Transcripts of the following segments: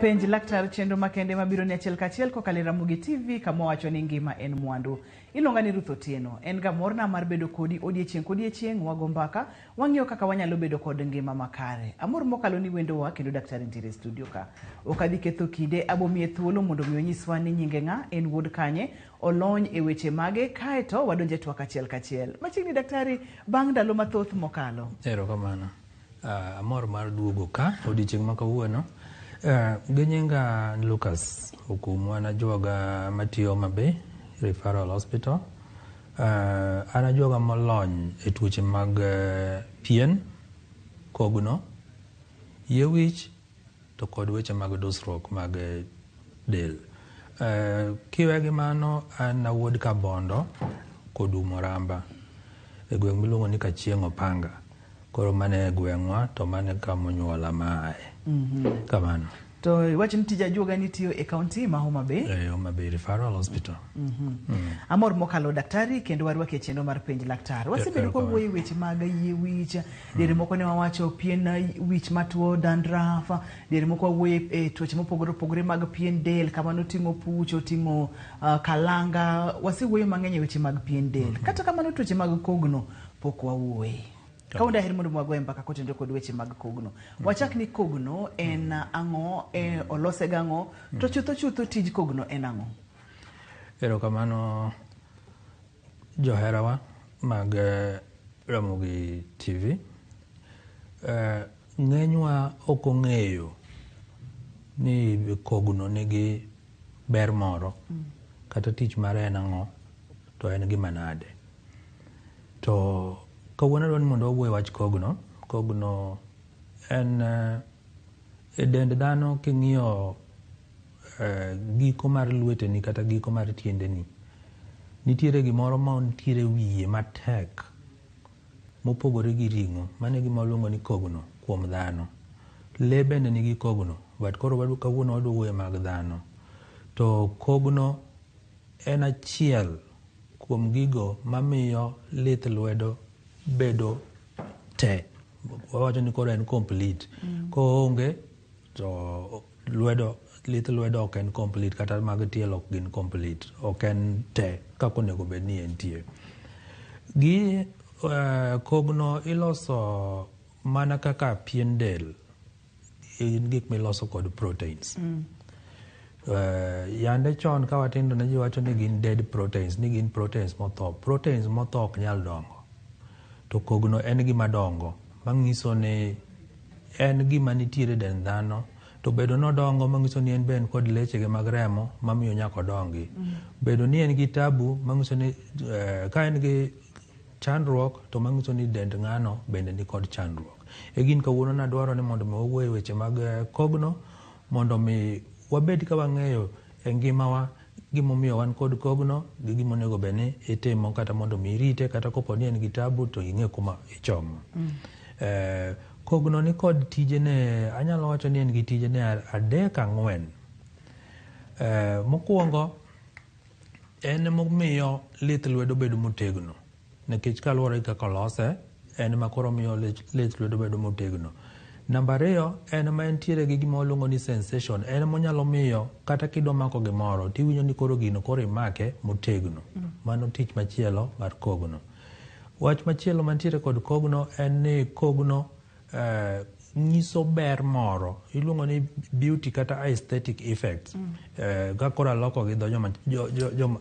Penj laktar chenro makende mabiro ni achiel kachiel kokalo e Ramogi TV kama wacho ni ngima en mwandu. Iluonga ni Ruth Otieno. En ga morna mar bedo kodi odiechieng' kodiechieng' wago mbaka, wang'iyo kaka wanyalo bedo kod ngima makare. Amor mokalo ni wendowa kendo daktari nitiere e studio ka. Ok adhi ketho kinde, abo miye thuolo mondo mi onyiswa ni nyinge ng'a, en wuod kanye, olony e weche mage, kaeto wadonje twak achiel kachiel. Machiegni daktari, bang' ndalo mathoth mokalo. Erokamano. Amor mar duogo ka odiochieng' ma kawuono. Gi nyinga Lucas Okumu, an ajuoga matiyo Homa Bay Referral Hospital. An ajuoga molony e tuoche mag pien, kogno, yie wich to kod weche mag dusruok mag del. Kiwe gi mano, an awuod Kabondo Kodumo Ramba e gweng' miluongo ni Kachieng' Opanga. Koro mano e gweng'wa to mano e kama onyuola ma aye. Kamano. To iwacho ni tij ajuoga nitiyo e kaunti ma Homa Bay. E Homa Bay Referral Hospital. Amor mokalo daktari kendo warwaki e chenro mar penj laktar. Wasebedo kwa wuoyo e weche mag yie wich, diere moko ne wawacho pien wich matuo dandruff, diere moko wawuoyo e tuoche mopogore opogore mag pien del kama noting'o puch, oting'o kalanga. Wasewuoyo mang'eny e weche mag pien del. Kata kamano tuoche mag kogno pok wawuoye. Kawuono daher mondo wagoye mbaka kotenore kod weche mag kogno. Wachak ni kogno en ang'o, olose gang'o, to chutho chutho tij kogno en ang'o? Erokamano joherawa mag Ramogi TV. Ng'enywa ok ong'eyo ni kogno nigi ber moro kata tich mare en ang'o to en gima nade. To kawuono adwa ni mondo wawuo e wach kogno. Kogno en e dend dhano king'iyo giko mar lweteni kata giko mar tiendeni, nitiere gimoro ma nitiere wiye matek mopogore gi ring'o. Mano e gima waluongo ni kogno kuom dhano. Lee bende nigi kogno, but koro kawuono wadwa wuoyo mag dhano. To kogno en achiel kuom gigo mamiyo lith lwedo bedo te. Wawacho ni koro en complete. Koonge to lwedo lith lwedo ok en complete kata mag tielo ok gin complete. Ok en te kaka onego bed ni entie. Gi kogno iloso mana kaka pien del. Gin gik miloso kod proteins. Yande chon ka watindo ne ji wacho ni gin dead proteins, ni gin proteins motho. Proteins motho ok nyal dongo. To kogno en gima dongo, manyiso ni en gima nitiere e dend dhano. To bedo nodongo manyiso ni en be en kod lechege mag remo mamiyo nyaka odongi. Bedo ni en gi tabu manyiso ni ka en gi chandruok to manyiso ni dend ng'ano bende ni kod chandruok. E gin kawuono nadwaro ni mondo mi wawuo e weche mag kogno mondo mi wabed ka wang'eyo e ngimawa gimomiyo wan kod kogno gi gimonego bed ni itimo kata mondo mi irite kata kopo ni en gi tabu to ing'e kuma ichomo. Kogno ni kod tijene, anyalo wacho ni en gi tijene adek ang'wen. Mokwongo en emomiyo lith lwedo bedo motegno nikech kaluwore gi kaka olose en ema koro miyo lith lwedo bedo motegno. Namba ariyo en ema entiere gi gima waluongo ni sensation, en ema onyalo miyo kata kidwa mako gimoro tiwinjo ni koro gino koro imake motegno. Mano tich machielo mar kogno. Wach machielo mantiere kod kogno en ni kogno nyiso ber moro iluongo ni beauty kata aesthetic effects. Ka koro aloko gi dho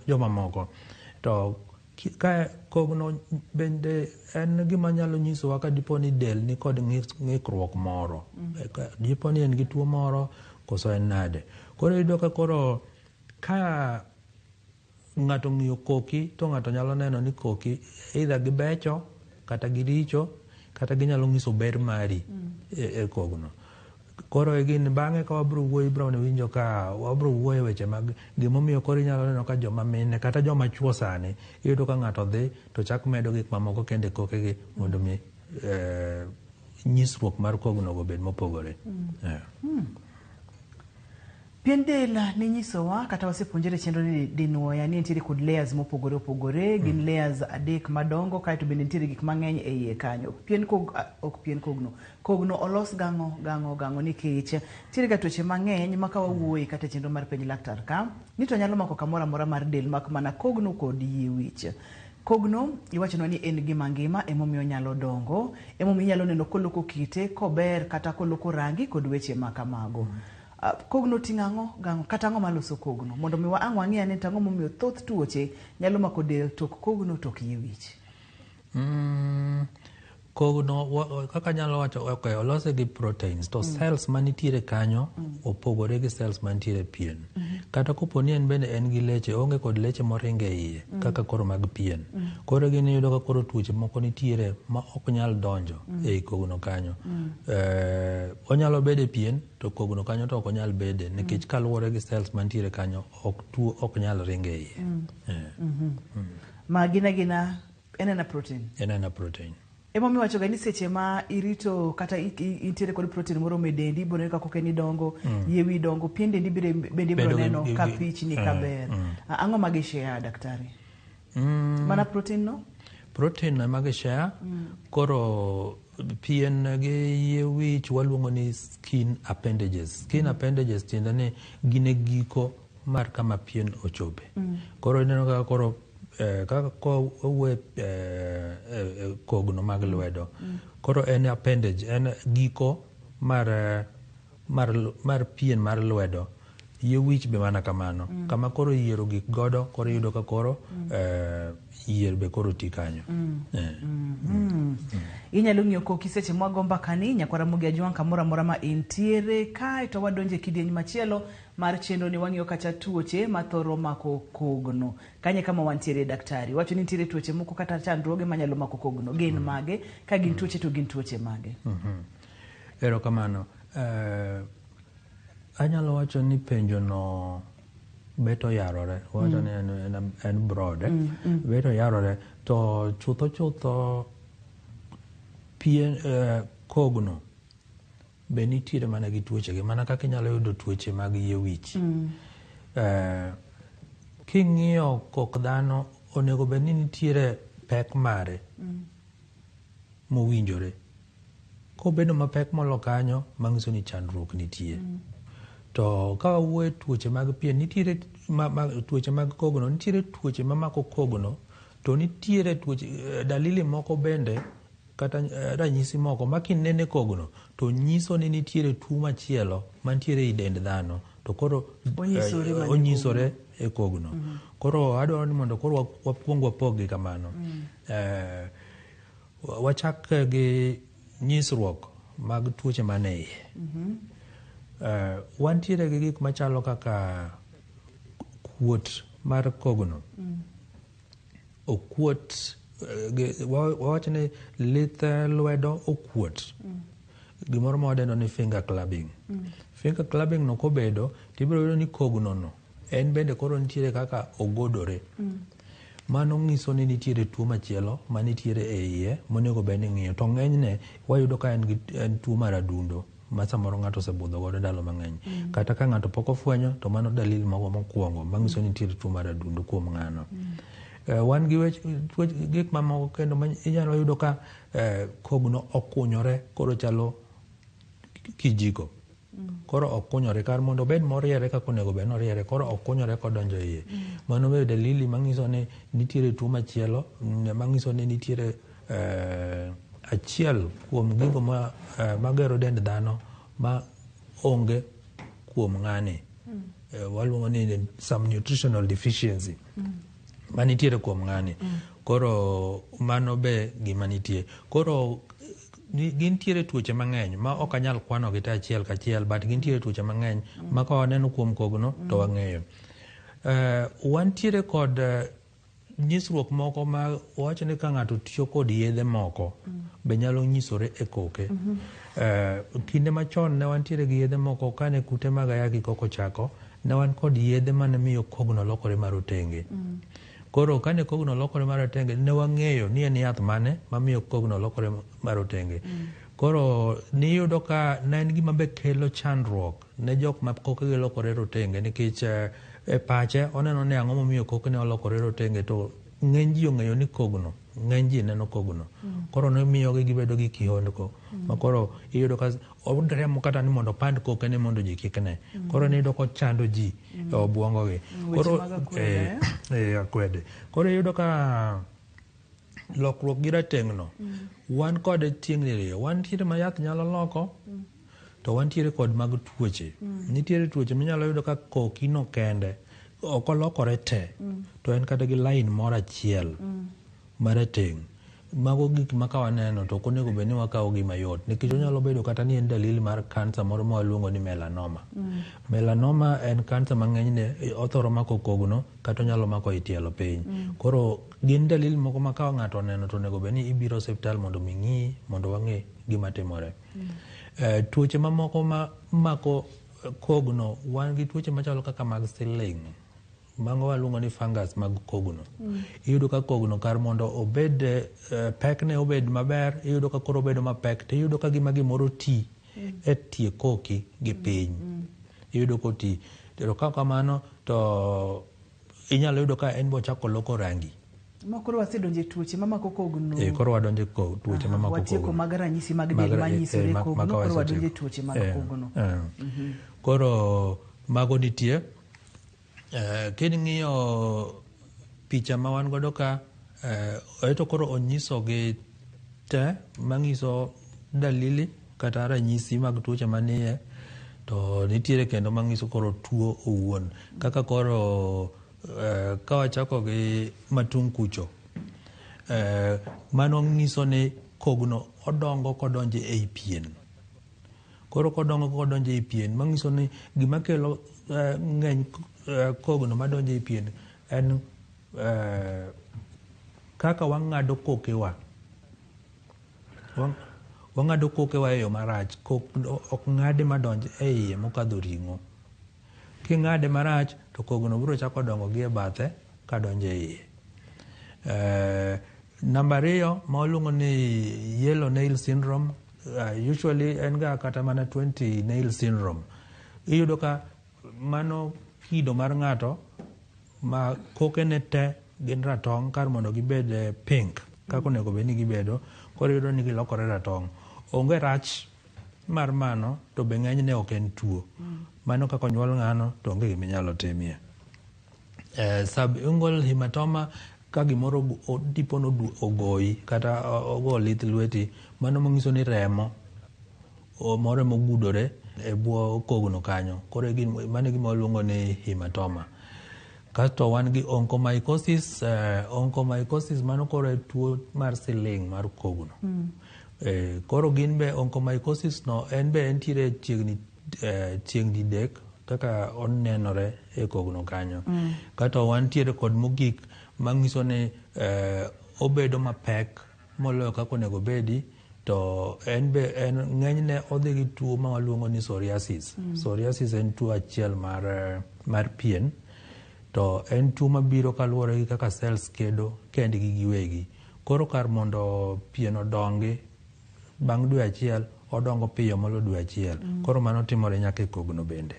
joma moko to ka kogno bende en gima nyalo nyisowa ka dipo ni del ni kod ng'ikruok moro. Ka dipo ni en gi tuo moro koso en nade. Koro iyudo ka koro ka ng'ato ong'iyo koki to ng'ato nyalo neno ni koki either gibecho kata giricho kata ginyalo nyiso ber mari e kogno. Koro e gin bang'e ka wabro wuoyo ibro winjo ka wabro wuoyo e weche mag gimomiyo koro inyalo neno ka joma mine kata joma chuo sani iyudo ka ng'ato dhi to chak medo gik mamoko kendo e kokegi mondo mi nyisruok mar kogno obed mopogore. Pien del ninyisowa kata wasepuonjore chenro ni dinwoya ni entiere kod layers mopogore opogore, gin layers adek madongo kaeto bende nitiere gik mang'eny e iye kanyo. Pien kog, ok pien kogno, kogno olos gang'o gang'o gang'o nikech nitiere ga tuoche mang'eny ma ka wawuoye kata e chenro mar penj laktar ka ni to nyalo mako kamoro amora mar del mak mana kogno kod yie wich. Kogno iwachonwa ni en gima ngima emomiyo onyalo dongo, emomiyo inyalo neno koloko kite, kober kata koloko rangi kod weche ma kamago. Kogno oting'o ang'o gang'o kata ang'o maloso kogno mondo mi ang' wang'i ane to ang'o momiyo thoth tuoche nyalo mako del tok kogno tok yie wich. Kogno kaka anyalo wacho, okay, olose gi proteins to cells manitiere kanyo opogore gi cells mantiere e pien. Kata kopo ni en bende en gi leche, oonge kod leche moringo e iye kaka koro mag pien. Koro gin iyudo ka koro tuoche moko nitiere ma ok nyal donjo ei kogno kanyo. Onyalo bedo e pien to kogno kanyo to ok onyal bede nikech kaluwore gi cells mantiere kanyo ok tuo ok nyal ringo e iye. Ma gin agina en ena protein. En ena protein. Emomiyo iwachoga ni seche ma irito kata intiere kod protein moromo e dendi, ibiro neno ka kokeni dongo, yie wiyi dongo, pien dendi bende ibiro neno ka pichni ka ber. Ang'o ma gishare daktari? Mana protein no? Protein ema gishare. Koro pien gi yie wich waluongo ni skin appendages. Skin appendages tiende ni gin e giko mar kama pien ochope. Koro ineno kaka koro kaka kowuoyo kogno mag lwedo. Koro en appendage, en giko mar pien mar lwedo. Yie wich be mana kamano. Kama koro yiero gik godo, koro iyudo ka koro yier be koro ti kanyo. Inyalo ng'iyo koki seche mwago mbakani, nyakwara Ramogi Ajwang' kamoro amora ma intiere, kae to wadonjo e kidieny machielo mar chenro ni wang'iyo kacha tuoche mathoro mako kogno. Kanye kama wantiere daktari, wacho ni nitiere tuoche moko kata chandruoge manyalo mako kogno. Gin mage? Ka gin tuoche to gin tuoche mage? Erokamano. Anyalo wacho ni penjo no bet oyarore. Wacho ni en broad. Bet oyarore. To chutho chutho pien kogno be nitiere mana gi tuoche gi mana kaka inyalo yudo tuoche mag yie wich. King'iyo kok dhano onego bed ni nitiere pek mare mowinjore. Kobedo mapek molo kanyo, manyiso ni chandruok nitie. To ka wawuoyo tuoche mag pien, nitiere tuoche mag kogno, nitiere tuoche mamako kogno, to nitiere tuoche, dalili moko bende kata ranyisi moko ma kinene kogno to nyiso ni nitiere tuo machielo mantiere ei dend dhano to koro onyisore e kogno. Koro adwaro ni mondo koro wakuong wapog gi kamano. Wachak gi nyisruok mag tuoche mane iye. Wantiere gi gik machalo kaka kuot mar kogno. Okuot, wawach ni lith lwedo okuot. Gimoro ma wadendo ni finger clubbing. Finger clubbing no kobedo, tibiro yudo ni kogno no, en bende koro nitiere kaka ogodore. Mano nyiso ni nitiere tuo machielo manitiere e iye monego bed ni ing'iyo. To ng'enyne wayudo ka en tuo mar adundo ma samoro ng'ato osebudho godo ndalo mang'eny. Kata ka ng'ato pok ofwenyo to mano dalili mago mokwongo manyiso ni nitiere tuo mar adundo kuom ng'ano. Wan gi gik mamoko kendo ma inyalo yudo ka kogno okunyore koro chalo kijiko. Koro okunyore kar mondo obed moriere kaka onego bed noriere, koro okunyore kodonjo iye. Mano be dalili manyiso ni nitiere tuo machielo, manyiso ni nitiere achiel kuom gigo magero dend dhano ma onge kuom ng'ani. Waluongo ni some nutritional deficiency manitiere kuom ng'ani. Koro mano be gima nitie. Koro gintiere tuoche mang'eny ma ok anyal kwano gi te achiel kachiel, but gintiere tuoche mang'eny ma ka waneno kuom kogno to wang'eyo. Wantiere kod nyisruok moko ma wawacho ni ka ng'ato tiyo kod yedhe moko be nyalo nyisore e koke. Kinde machon ne wantiere gi yedhe moko kane kute mag ayaki kok ochako, ne wan kod yedhe mane miyo kogno lokore marotenge. Koro kane kogno lokore marotenge, ne wang'eyo ni en yath mane mamiyo kogno lokore marotenge. Koro niyudo ka ne en gima be kelo chandruok ne jok ma kokegi olokore rotenge nikech e pache oneno ni ang'o momiyo kokene olokore rotenge to ng'eny ji ong'eyo ni kogno ng'eny ji neno kogno. Koro ne miyogi gibedo gi kihondko ma koro iyudo ka oremo kata ni mondo opand kokene mondo ji kik ne. Koro niyudo kochando ji e obwongo gi. Weche Koro mag akwede. akwede. Koro iyudo ka lokruok gi rateng'no wan kode tieng' diriyo. Wantiere ma yath nyalo loko to wantiere kod mag tuoche. Nitiere tuoche minyalo yudo ka koki no kende ok olokore te to en kata gi line moro achiel marateng'. Mago gik ma ka waneno to ok onego bed ni wakawo gi mayot nikech onyalo bedo kata ni en dalili mar kansa moro ma waluongo ni melanoma. Melanoma en kansa ma ng'enyne othoro mako kogno kata onyalo mako i tielo piny. Koro gin dalili moko ma ka ng'ato oneno to onego bed ni ibiro osiptal mondo mi ng'iyi mondo wang'e gima timore. Tuoche mamoko ma mako kogno wan gi tuoche machalo kaka mag siling'. Mago waluongo ni fungus mag kogno. Iyudo ka kogno kar mondo obed pekne obed maber, iyudo ka koro obedo mapek to iyudo ka gima gimoro ti e tie koki gi piny. Iyudo koti. To ka kamano to inyalo yudo ka en be ochako loko rangi. Ma koro wasedonjo e tuoche mamako kogno. Koro wadonjo e tuoche mamako Watieko kogno. mag ranyisi mag del manyisore kogno, koro wadonjo e tuoche mag kogno. Koro mago nitie. King'iyo picha ma wan godo ka, eto koro onyiso gi te manyiso dalili kata ranyisi mag tuoche manie, to nitiere kendo manyiso koro tuo owuon. Kaka koro ka wachako gi matung' kucho, mano nyiso ni kogno odongo kodonjo ei pien. Koro kodongo kodonjo ei pien, manyiso ni gima kelo ng'eny kogno madonjo ei pien en kaka wang'ado kokewa. Wang'ado kokewa e yo marach. Kogno ok ng'ade madonj e iye mokadho ring'o. King'ade marach to kogno biro chako dongo gi e bathe kadonjo e iye. Namba ariyo ma waluongo ni yellow nail syndrome, usually en ga kata mana 20 nail syndrome. Iyudo ka mano kido mar ng'ato ma kokene te gin ratong' kar mondo gibed pink kaka onego bed ni gibedo, koro iyudo ni gilokore ratong'. Onge rach mar mano to be ng'enyne ok en tuo. Mano kaka onyuol ng'ano to onge gima inyalo timie. Subungual hematoma ka gimoro dipono ogoyi kata ogo lith lweti, mano manyiso ni remo moro mogudore e bwo kogno kanyo. Koro mano e gima waluongo ni hematoma. Kasto wan gi onychomycosis. Onychomycosis mano koro e tuo mar siling' mar kogno. Koro gin be onychomycosis no en be entiere chiegni chieng' didek kaka onenore e kogno kanyo. Kato wantiere kod mogik manyiso ni obedo mapek moloyo kaka onego obedi, to en be en ng'enyne odhi gi tuo ma waluongo ni psoriasis. Psoriasis en tuo achiel mar pien, to en tuo mabiro kaluwore gi kaka cells kedo kendgi giwegi. Koro kar mondo pien odongi bang' dwe achiel, odongo piyo molo dwe achiel. Koro mano timore nyaka e kogno bende.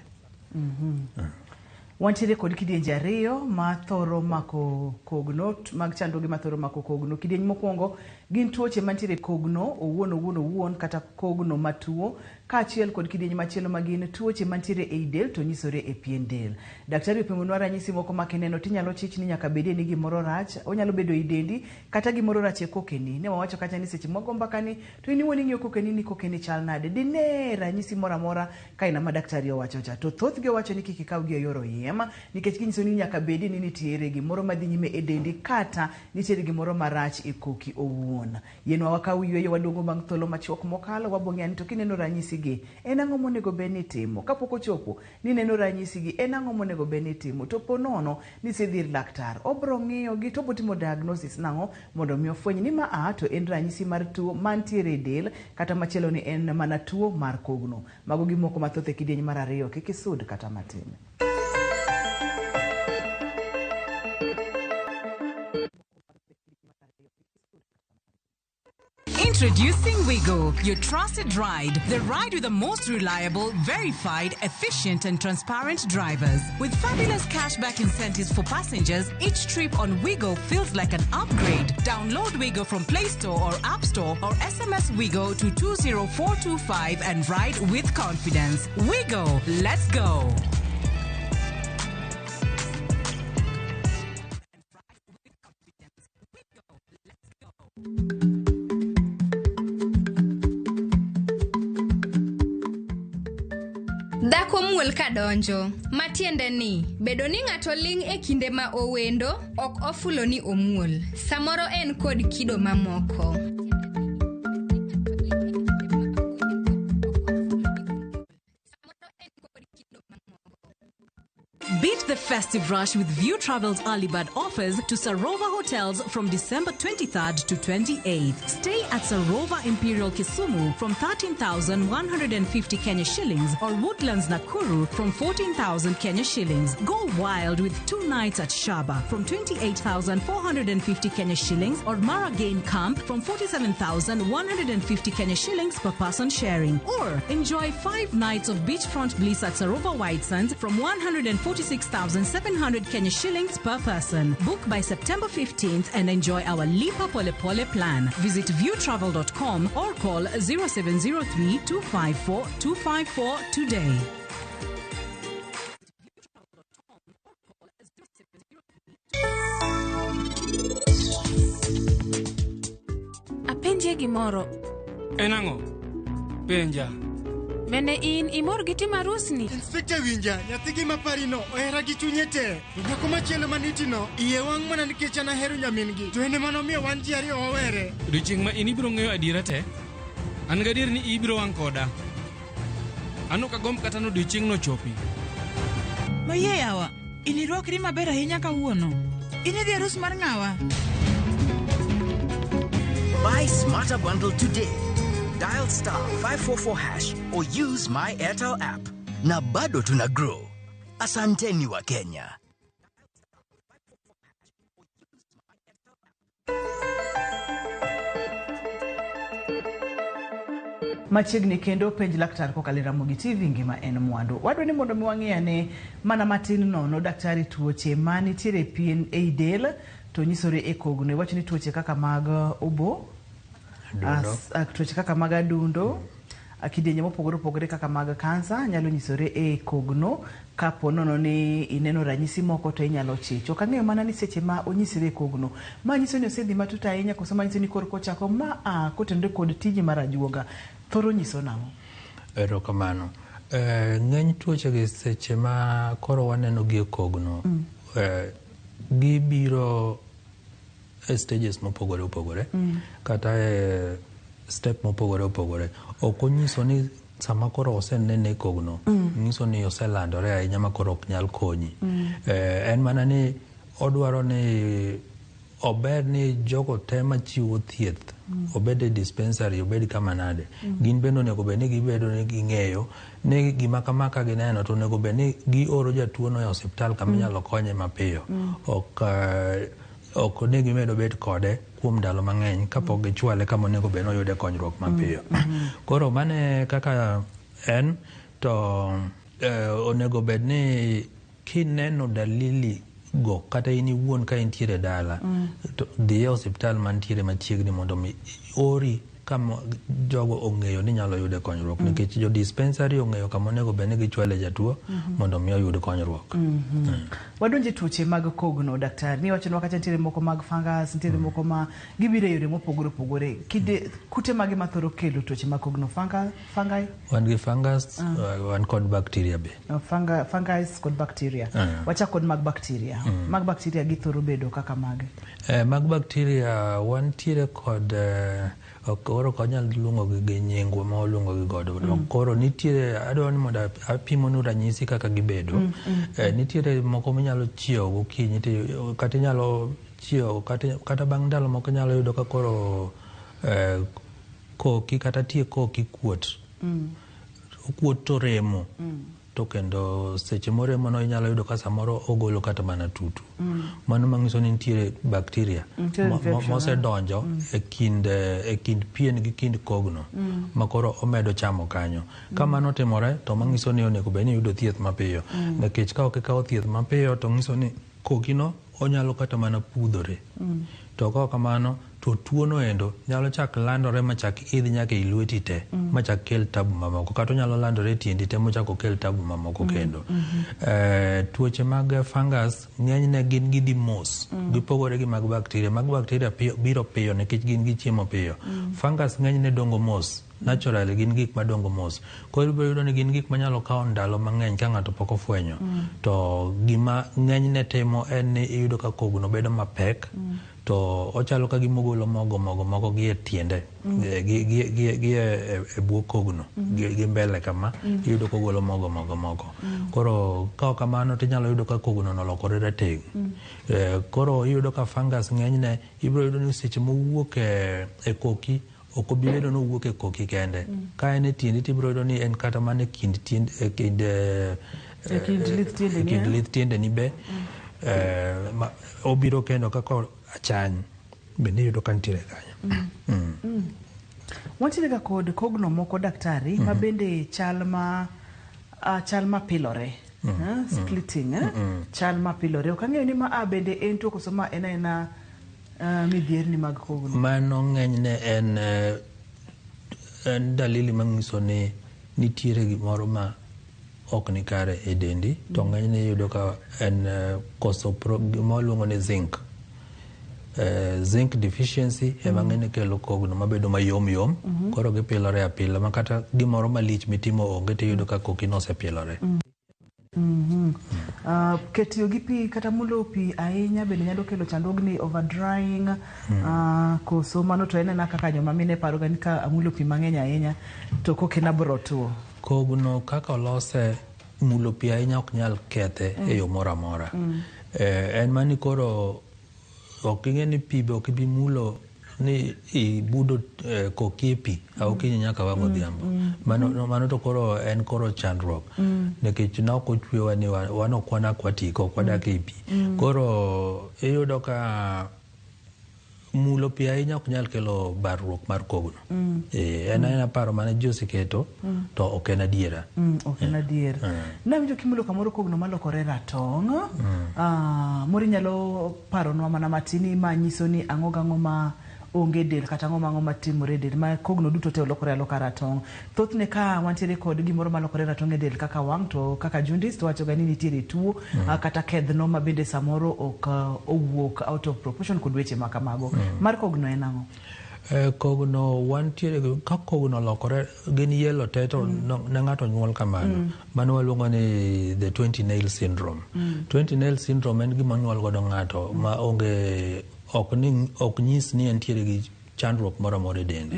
Wantiere kod kidienje ariyo ma thoro mako kogno, mag chandruoge ma thoro mako kogno. Kidieny mokwongo gin tuoche mantiere kogno owuon owuon owuon kata kogno matuo, kaachiel kod kidieny machielo ma gin tuoche mantiere ei del to nyisore e pien del. Daktari opimonwa ranyisi moko ma kineno tinyalo chich ni nyaka bedie ni gimoro rach, onyalo bedo ei dendi kata gimoro rach e kokeni. Ne wawacho kacha ni seche mwago mbaka ni to in iwuon ing'iyo kokeni ni kokeni chal nade, dine ranyisi moro amora ka ina ma daktari owacho cha. To thothgi owacho ni kik ikawgi e yor oyiem, nikech ginyiso ni nyaka bedi ni nitiere gimoro madhi nyime e dendi kata nitiere gimoro marach e koki owuon. Yienwa wakaw yweyo waduogo bang' thuolo machuok mokalo, wabong'eya ni to kineno ranyisi gi en ang'o monego bed ni itimo? Kapok ochopo ni neno ranyisi gi en ang'o monego bed ni itimo? To po nono ni isedhi ir laktar, obro ng'iyo gi to obro timo diagnosis nang'o mondo mi ofweny ni ma a to en ranyisi mar tuo mantiere e del kata machielo ni en mana tuo mar kogno. Mago gi moko mathoth e kidieny mar ariyo, kik isud kata matin. Introducing Wigo, your trusted ride. The ride with the most reliable, verified, efficient, and transparent drivers. With fabulous cashback incentives for passengers, each trip on Wigo feels like an upgrade. Download Wigo from Play Store or App Store or SMS Wigo to 20425 and ride with confidence. Wigo, let's go. Dhako muol kadonjo, matiende ni bedo ni ng'ato ling' e kinde ma owendo ok ofulo ni omuol. Samoro en kod kido mamoko. Beat the festive rush with View Travel's early bird offers to Sarova Hotels from December 23rd to 28th. Stay at Sarova Imperial Kisumu from 13,150 Kenya shillings or Woodlands Nakuru from 14,000 Kenya shillings. Go wild with 2 nights at Shaba from 28,450 Kenya shillings or Mara Game Camp from 47,150 Kenya shillings per person sharing. Or enjoy 5 nights of beachfront bliss at Sarova White Sands from 146,700 Kenya shillings per person. Book by September 15th and enjoy our Lipa Pole Pole plan. Visit viewtravel.com or call 0703 254 254 today. Apenjie gimoro. En ang'o? Penja. Bende in imor gi timo arusni? Inspekta winja, nyathigi maparino ohera gi chunye te. To nyako machielo manitino, iye wang' mana nikech an ahero nyamin-gi. To en ema nomiyo wan ji ariyo wawere. Odiochieng' ma in ibiro ng'eyo adiera te, an gadier ni ibiro wang' koda. An ok agomb kata ni odiochieng'no ochopi. Mayie yawa, in irwakri maber ahinya kawuono. In idhi arus mar ng'awa? Buy Smarter Bundle today. Dial star 544 hash or use my Airtel app. Na bado tuna grow. Asanteni wa Kenya. Machiegni kendo penj laktar kokalo e Ramogi TV ngima en mwandu. Wadwa ni mondo mi wang'i ane mana matin nono daktari tuoche manitiere e pien ei del to nyisore e kogno. Iwacho ni tuoche kaka mag obo, tuoche kaka mag adundo, kidienje mopogore opogore kaka mag kansa nyalo nyisore e kogno. Kapo nono ni ineno ranyisi moko to inyalo chich. Ok ang'eyo mana ni seche ma onyisore e kogno, ma nyiso ni osedhi matut ahinya koso ma nyiso ni koro kochako ma a kotenore kod tiji mar ajuoga thoro nyiso nang'o? Erokamano. Ng'eny tuoche gi seche ma koro waneno gi e kogno, gibiro e stages mopogore opogore, kata e step mopogore opogore. Ok onyiso ni sama koro osenene e kogno, nyiso ni oselandore ahinya ma koro ok nyal konyi. En mana ni odwaro ni ober ni jogo te machiwo thieth, obed e dispensary, obed kama nade, gin bende onego bed ni gibedo ni ging'eyo ni gima kama ka gineno to onego bed ni gioro jatuono e osiptal kama inyalo konye mapiyo. Ok ni gimedo bet kode kuom ndalo mang'eny kapok gichwale kama onego bed ni oyude konyruok mapiyo. Koro mane kaka en to onego bed ni kineno dalili go kata in iwuon ka intiere dala, to dhi e osiptal mantiere machiegni mondo mi ori kama jogo ong'eyo ni nyalo yude konyruok, nikech jo dispensary ong'eyo kama onego bed ni gichwale jatuo mondo mi oyud konyruok. Wadonje tuoche mag kogno daktari, ni wachonwa kacha nitiere moko mag fungus, nitiere moko ma gibiro e yore mopogore opogore. Kide kute mage mathoro kelo tuoche mag kogno? Fungi? Wan gi fungus, wan kod bacteria be. Fungus kod bacteria. Wachak kod mag bacteria. Mag bacteria githoro bedo kaka mage? Mag bacteria wantiere kod koro ok wanyal luongo gi nyingwa ma waluongo gi godo. Koro nitiere, adwa ni mondo apimonu ranyisi kaka gibedo. Nitiere moko minyalo chiewo gokinyi, kata inyalo chiewo kata bang' ndalo moko inyalo yudo ka koro koki kata tie koki kuot. Okuot to remo. to kendo seche moremono inyalo yudo ka samoro ogolo kata mana tutu. Mano manyiso ni nitiere bacteria Nitie infection, mosedonjo e kind pien gi kind kogno ma koro omedo chamo kanyo. Ka mano otimore to manyiso ni onego bed ni iyudo thieth mapiyo, nikech ka ok ikawo thieth mapiyo to nyiso ni kokino onyalo kata mana pudhore. To ka ok kamano to tuono endo nyalo chak landore machak idh nyaka ei lweti te machak kel tabu mamoko, kata onyalo landore e tiendi te mochak okel tabu mamoko kendo. Tuoche mag fungus ng'enyne gin gidhi mos, gipogore gi mag bacteria. Mag bacteria piyo, biro piyo nikech gin gichiemo piyo. Fungus ng'enyne dongo mos, naturally gin gik madongo mos. Koro ibiro yudo ni gin gik manyalo kawo ndalo mang'eny ka ng'ato pok ofwenyo. To gima ng'enyne timo en ni iyudo ka kogno bedo mapek, to ochalo ka gima ogolo mogo mogo moko gi e tiende, gi e bwo kogno, gi mbele kama, iyudo kogolo mogo mogo moko. Koro ka ok kamano tinyalo yudo ka kogno nolokore rateng'. Koro iyudo ka fungus ng'enyne ibiro yudo ni seche mowuok e koki ok obi bedo ni owuok e koki kende. Ka en e tiendi tibiro yudo ni en kata mana e kind tiend e kind E kind lith tiendeni, e kind eh? lith tiendeni be obiro kendo kaka achany bende iyudo ka nitiere kanyo. Wantiere ga kod kogno moko, daktari, ma bende chal ma chal mapilore. Splitting, eh? Chal mapilore. Ok ang'eyo ni ma a bende en tuo koso ma en aena midhierni mag kogno. Mano ng'enyne en dalili manyiso ni nitiere gimoro ma ok ni kare e dendi, to ng'enyne iyudo ka en koso gima waluongo ni zinc. Zinc deficiency ema ng'enyne kelo kogno mabedo mayom yom, koro gipilore apila ma kata gimoro malich mitimo onge tiyudo ka kokino osepilore. Ketiyo gi pi kata mulo pi ahinya bende nyalo kelo chandruogni, over drying, koso mano to en ena kaka joma mine paro ga ni ka amulo pi mang'eny ahinya to kokena biro tuo. Kogno kaka olose, mulo pi ahinya ok nyal kethe e yo moro amora. En mani koro ok ing'e ni pi be ok ibi mulo ni ibudo koki e pi okinyi nyaka wang' odhiambo. Mano to koro en koro chandruok, nikech ne ok ochwewa ni wan ok wan aquatic, ok wadak ei pi. Koro iyudo ka mulo pi ahinya ok nyal kelo barruok mar kogno. En aena paro mane ji oseketo to ok en adiera. Ok en adier. Nawinjo kimulo kamoro kogno malokore ratong'. Moro inyalo paronwa mana matin ma nyiso ni ang'o gang'o ma onge del kata ang'o mang'o matimore e del ma kogno duto te olokore aloka ratong'. Thothne ka wantiere kod gimoro malokore ratong' e del kaka wang' to kaka jaundice to wacho ga ni nitiere tuo, kata kedhno ma bende samoro ok owuok out of proportion kod weche ma kamago. Mar kogno en ang'o? Kogno wantiere ka kogno olokore gin yellow te to ne ng'ato nyuol kamano. Mano waluongo ni the 20 nail syndrome. 20 nail syndrome en gima onyuol godo ng'ato ma onge ok ni ok nyis ni entiere gi chandruok moro amora e dende.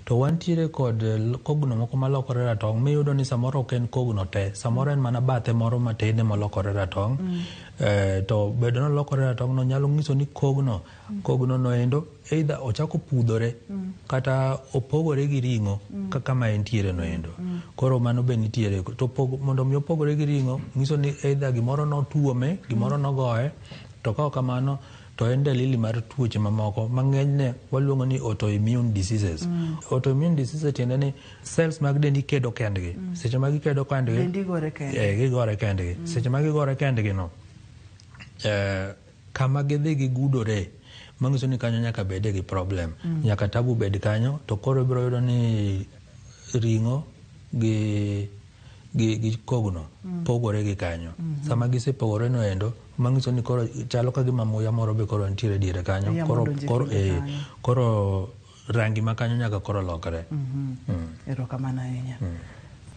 To wantiere kod kogno moko malokore ratong' miyudo ni samoro ok en kogno te, samoro en mana bathe moro matin ema olokore ratong'. To bedo ni olokore ratong' no nyalo nyiso ni kogno no endo either ochako pudhore kata opogore gi ring'o kaka ma entiere no endo. Koro mano be nitiere. To mondo mi opogore gi ring'o nyiso ni either gimoro notuome, gimoro nogoye, to ka ok kamano to en dalili mar tuoche mamoko ma ng'enyne waluongo ni autoimmune diseases. Autoimmune diseases tiende ni cells mag dendi kedo kendgi. Seche ma gikedo kendgi, Dendi gore kendgi. Gigore kendgi. Seche ma gigore kendgi no, kama gidhi gigudore, manyiso ni kanyo nyaka bede gi problem. Nyaka tabu bed kanyo, to koro ibiro yudo ni ring'o gi kogno pogore gi kanyo. Sama gisepogore no endo, manyiso ni koro chalo ka gima muya moro be koro nitiere diere kanyo. Muya Koro, modonjo e koro, kinde kanyo. Koro rangi ma kanyo nyaka koro lokre. Erokamano ahinya.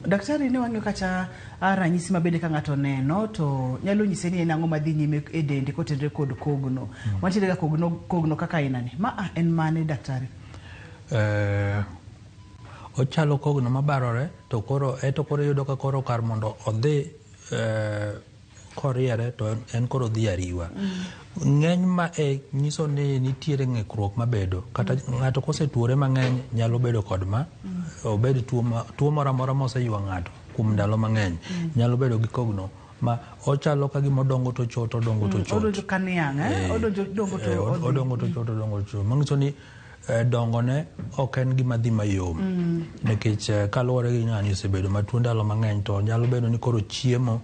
Daktari, ne wang'iyo kacha ranyisi ma bende ka ng'ato neno to nyalo nyise ni en ang'o madhi nyime e dende kotenore kod kogno. Wantiere ga kogno kaka aina ni. Ma en mane, daktari? Ochalo kogno mabarore to koro eto koro iyudo ka koro kar mondo odhi koriere to en koro dhi ariwa. Ng'eny ma e nyiso ni nitiere ng'ikruok mabedo kata ng'ato kosetuore mang'eny nyalo bedo kod ma obed tuo moro amora moseywa ng'ato. kuom ndalo mang'eny nyalo bedo gi kogno ma ochalo ka gima odongo to chot, odongo to chot. Odonjo ka niang', eh? Odonjo dongo to odhi. Odongo to chot, odongo to chot. Manyiso ni dongone ok en gima dhi mayom. Nikech kaluwore gi ng'ani osebedo matuo ndalo mang'eny to nyalo bedo ni koro chiemo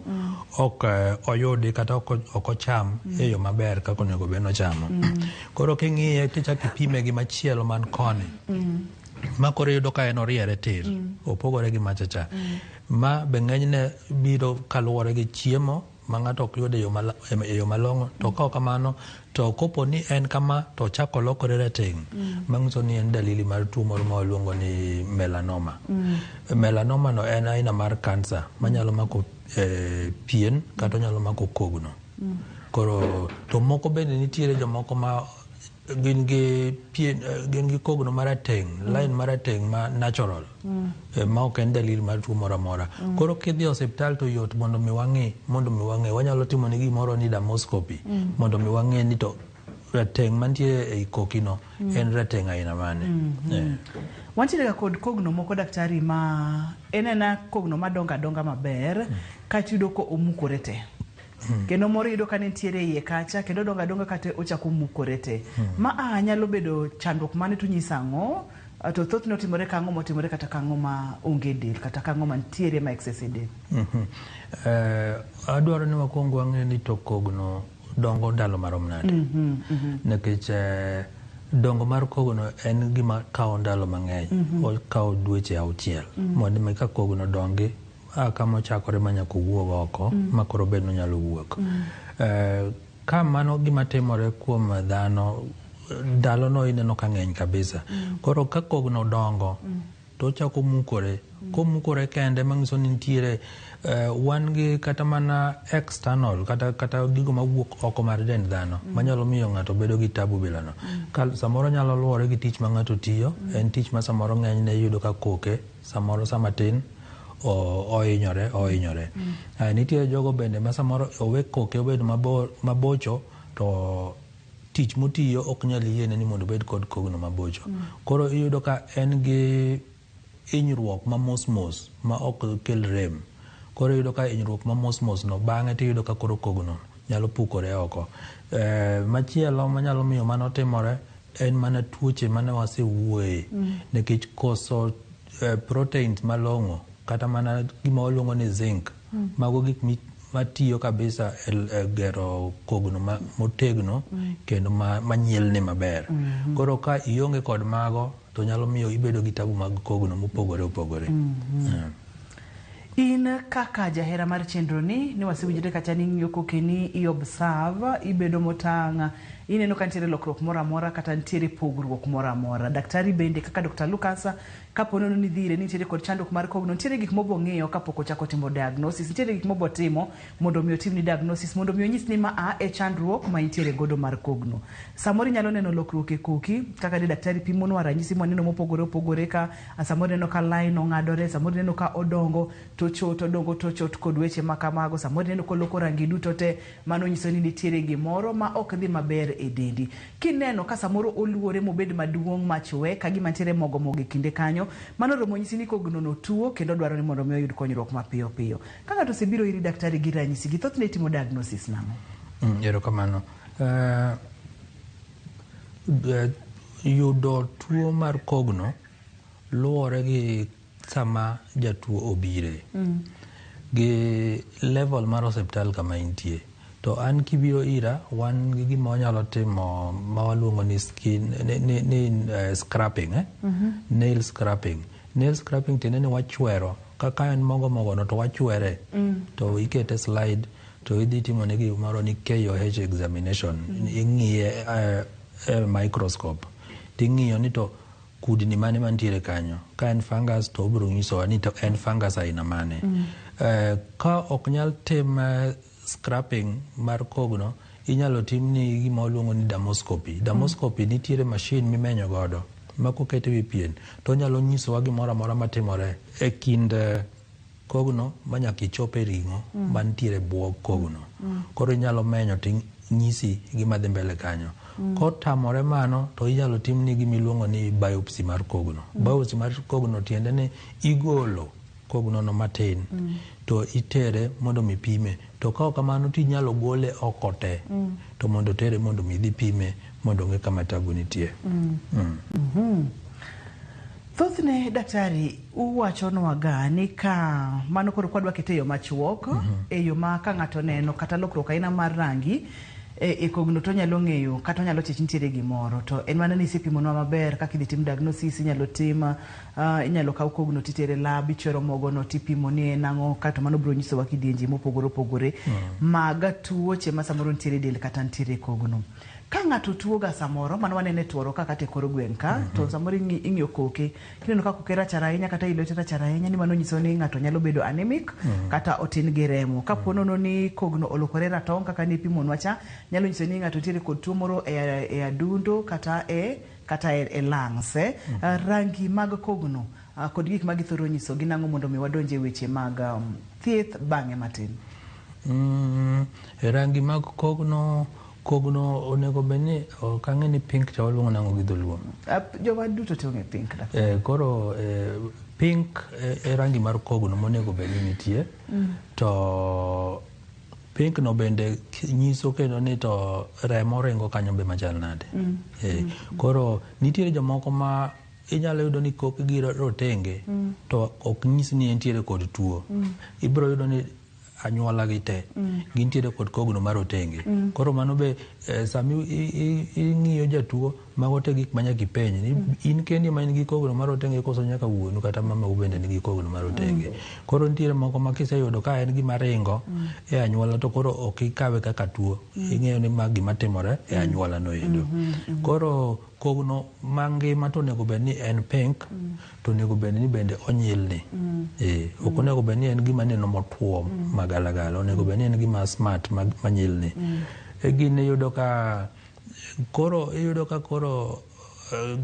ok oyudi kata ok ocham e yo maber kaka onego bed ni ochamo. Koro king'iye tichako ipime gi machielo man koni. Ma koro iyudo ka en oriere tir. Opogore gi macha cha. Ma be ng'enyne biro kaluwore gi chiemo ma ng'ato ok yud e yo malong'o. To ka ok kamano, to kopo ni en kama to ochako olokore rateng', manyiso ni en dalili mar tuo moro ma waluongo ni melanoma. Melanoma no en aina mar kansa manyalo mako pien kata onyalo mako kogno. Koro to moko bende nitiere jomoko ma gin gi pien, gin gi kogno marateng', line marateng' ma natural, ma ok en dalili mar tuo moro amora. Koro kidhi e osiptal to yot mondo mi wang'i, wanyalo timo ni gimoro ni dermoscopy, mondo mi wang'e ni to rateng' mantie ei kokino en rateng' aina mane. Wantiere ga kod kogno moko daktari ma en ena kogno madongo adonga maber, kaeto iyudo ko omukore te. Kendo moro iyudo ka nitiere iye kacha, kendo odongo adonga kata ochako mukore te. Ma a nyalo bedo chandruok mane to nyiso ang'o? To thothne otimore kang'o motimore kata kang'o ma onge del, kata kang'o mantiere ma excess e del. Adwaro ni wakwong wang'e ni to kogno dongo ndalo marom nade. Nikech dongo mar kogno en gima kawo ndalo mang'eny. Okawo dweche 6. Mondo mi ka kogno dongi, kama ochakore ma nyaka owuog oko, ma koro bed ni onyalo wuok. Ka mano gima timore kuom dhano, ndalono ineno ka ng'eny kabisa. Koro ka kogno dongo, to ochako mukore. Komukore kende manyiso ni nitiere wan gi kata mana external kata gigo mawuok oko mar dend dhano manyalo miyo ng'ato bedo gi tabu bilano. Ka samoro nyalo luwore gi tich ma ng'ato tiyo, en tich ma samoro ng'enyne iyudo ka koke, samoro sama tin ohinyore. Nitie jogo bende ma samoro owe koke obed mabocho to tich motiyo ok nyal yiene ni mondo obed kod kogno mabocho. Koro iyudo ka en gi hinyruok ma mos mos ma ok kel rem. Koro iyudo ka hinyruok ma mos mos no bang'e tiyudo ka koro kogno nyalo pukore oko. Machielo manyalo miyo mano timore en mana tuoche mane wasewuoye. Nikech koso proteins malong'o kata mana gima waluongo ni zinc. Mago gik matiyo kabisa e gero kogno motegno kendo manyielne maber. Koro ka ionge kod mago to nyalo miyo ibedo gi tabu mag kogno mopogore opogore. In kaka jahera mar chenro ni wasewinjore kacha ni ing'iyo kokeni, i observe, ibedo motang', ineno ka nitiere lokruok moro amora kata nitiere pogruok moro amora. Daktari bende kaka Dr. Lucas, kapo nono ni dhi ire ni nitiere kod chandruok mar kogno, nitiere gik mobo ng'iyo kapok ochako timo diagnosis, nitiere gik mobo timo mondo mi otimni diagnosis, mondo mi onyis ni ma a e chandruok ma intiere godo mar kogno. Samoro inyalo neno lokruok e koki, kaka ne daktari pimonwa ranyisi mwaneno mopogore opogore ka samoro ineno ka line ong'adore, samoro ineno ka odongo to chot, odongo to chot kod weche ma kamago, samoro ineno koloko rangi duto te, mano nyiso ni nitiere gimoro ma ok dhi maber e dendi. Kineno ka samoro oluore mobed maduong' machwe ka gima nitiere mogo mogo e kinde kanyo, mano romo nyisi ni kogno no tuo kendo dwaro ni mondo mi oyud konyruok mapiyo piyo. Ka ng'ato osebiro iri daktari gi ranyisi gi, thothne itimo diagnosis nang'o? Erokamano. Yudo tuo mar kogno luwore gi sama jatuo obire gi level mar osiptal kama intie. To an kibiro ira, wan gi gima wanyalo timo ma waluongo ni skin, ni scrapping, Nail scrapping. Nail scrapping tiende ni wachwero. Kaka en mogo mogo no to wachwere. To ikete slide to idhi timo ne gimoro ni KOH examination. Ing'iye e microscope. Ting'iyo ni to kudni mane mantiere kanyo. Ka en fungus to obiro nyisowa ni to en fungus aina mane. Ka ok nyal tim scrapping mar kogno, inyalo timni gima waluongo ni dermoscopy. Dermoscopy nitiere machine mimenyo godo ma koket e wi pien to onyalo nyisowa gimoro amora matimore e kind kogno manyaka ichop e ring'o mantiere bwo kogno. Koro inyalo menyo ting'isi gima dhi mbele kanyo. Kotamore mano to inyalo timni gima iluongo ni biopsy mar kogno. Biopsy mar kogno tiende ni igolo kogno no matin to itere mondo mi pime. To ka ok kamano to inyalo gole oko te to mondo tere mondo mi dhi pime mondo ong'e kama tabu nitie. Thothne daktari uwachonwa ga ni ka mano koro kwadwa kete e yo machuok, e yo ma ka ng'ato neno kata lokruok aina mar rangi e kogno to onyalo ng'eyo kata onyalo chich nitiere gimoro, to en mana ni isepimonwa maber kaka idhi tim diagnosis, inyalo tim inyalo kaw kogno titere lab, ichwero mogono tipimo ni en ang'o, kato mano biro nyisowa kidienje mopogore opogore mag tuoche ma samoro nitiere e del kata nitiere e kogno. Ka ng'ato tuo ga samoro, mano wanene tuoro ka kata e kor gweng' ka, to samoro ing'iyo koke, kineno ka koke rachar ahinya kata i lwete rachar ahinya, ni mano nyiso ni ng'ato nyalo bedo anemic kata otin gi remo. Kapo nono ni kogno olokore ratong' kaka nipimonwa cha, nyalo nyiso ni ng'ato nitiere kod tuo moro e adundo kata e lungs. Rangi mag kogno kod gik ma githoro nyiso gin ang'o mondo mi wadonje weche mag thieth bang'e matin? Rangi mag kogno, kogno onego bed ni ok ang'e ni pink cha waluongo nang'o gi dholuo. Joma duto te ong'e pink. Koro pink e rangi mar kogno monego bed ni nitie. To pink no bende nyiso kendo ni to remo ringo kanyo be machal nade. Koro nitiere jomoko ma inyalo yudo ni kokgi rotenge to ok nyis ni entiere kod tuo. Ibiro yudo ni anyuola gi te gintiere kod kogno mar otenge. Koro mano be sami ing'iyo jatuo mago te gik manyaka ipenj ni in kendi ma in gi kogno mar otenge koso nyaka wuonu kata mamau bende nigi kogno mar otenge. Koro nitiere moko ma kiseyudo ka en gima ringo e anyuola to koro ok ikawe kaka tuo, ing'eyo ni ma gima timore e anyuola no endo. Koro kogno mangima to onego bed ni en pink, to onego bed ni bende onyilni. Ok onego bed ni en gima neno motuo magalagala, onego bed ni en gima smart manyilni. Gini iyudo ka koro iyudo ka koro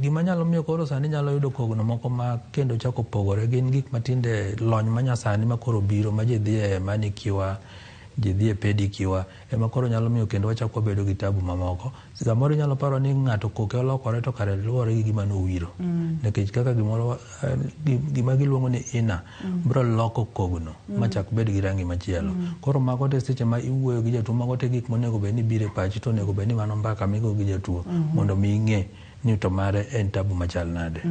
gima nyalo miyo koro sani nyalo yudo kogno moko ma kendo chako pogore gin gik matinde lony manyasani ma koro biro ma ji dhi e manicure, ji dhi e pedicure, ema koro nyalo miyo kendo wachako wabedo gi tabu mamoko. Samoro inyalo paro ni ng'ato koke olokore to kare luwore gi gima nowiro. Nikech kaka gimoro gima giluongo ni ina biro loko kogno machak bed gi rangi machielo. Koro mago te seche ma iwuoyo gi jatuo, mago te gik monego bed ni biro e pachi, to onego bed ni mano mbaka migo gi jatuo mondo mi ing'e ni to mare en tabu machal nade.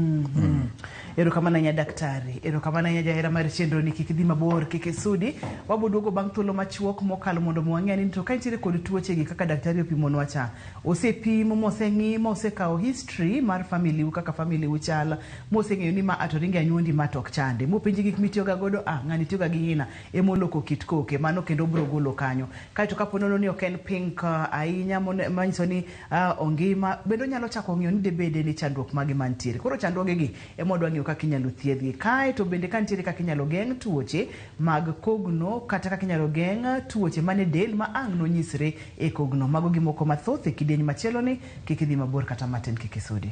Erokamano ahinya daktari, erokamano ahinya jahera mar chenro ni, kik idhi mabor, kik isudi. Wabo duogo bang' thuolo machuok mokalo mondo mi wang'e ni to ka nitiere kod tuoche gi kaka daktari opimonwa cha, osepimo moseng'i mosekawo history mar family u kaka family u chal, moseng'eyo ni ma ato ringe anyuondi ma to ok chande, mopenji gik mitiyoga godo, ng'ani tiyoga gi hina emoloko kit koke, mano kendo bro golo kanyo. Kaeto kapo nono ni ok en pink ahinya manyiso ni ongima, bende onyalo chako ng'iyo ni debede ni chandruok mage mantiere. Koro chandruoge gi ema wadwa ng'iyo kaka inyalo thiedhgi. Kaeto bende ka nitiere kaka inyalo geng' tuoche mag kogno kata kaka inyalo geng' tuoche mane del ma ang' nonyisre e kogno. Mago gi moko mathoth e kidieny machielo ni, kik idhi mabor kata matin, kik isudi.